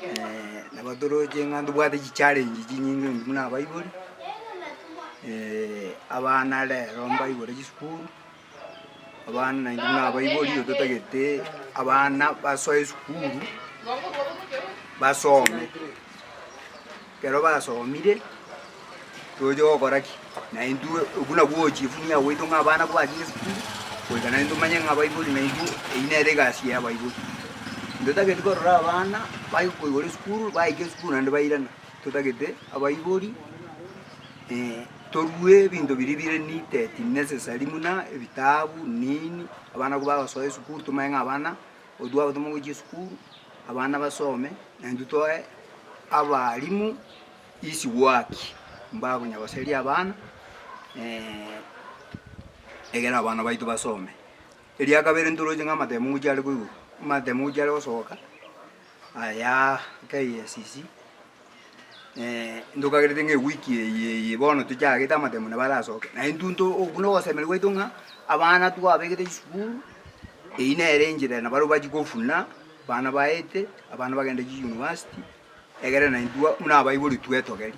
Nabo toroche ng'a ntobwate chichallenge chinyinge intwe buna abaibori, abana rero mbaigore chisukuru, abana naintwe buna abaibori nigo totagete abana basoe esukuru, basome. Ekero basomire, toche gokora ki? Naintwe buna bwochifunia gwaito ng'a abana kobachire esukuru, goika naende tomanye ng'a abaibori naintwe eyio nere egasi ya abaibori. Ntotageti korora abana bakoigora esukuru, baika esukuru naende bairana, totagete abaibori torue ebinto biria bire needed necessary buna ebitabu nini, abana kobagosoa esukuru tomanye ng'a abana otwabo gochia esukuru, abana basome, naintwe toe abalimu easy work, mbakonya goseria abana egere abana baito basome. Eria kabere ntoroche ng'a amatemo ngochia are koigwa, amatemo ngochia are gosoka, aya KICC, ntokagerete ng'a ewiki eye eye bono tochagete amatemo nabo arasoke. Na intwe nto buna ogosemeria gwaito ng'a abana twabegete chisukuru, eyio nere enchera nabarobwo bachia kofuna, abana baete, abana bagende chiuniversity, egere naintwe buna abaibori twetogerie.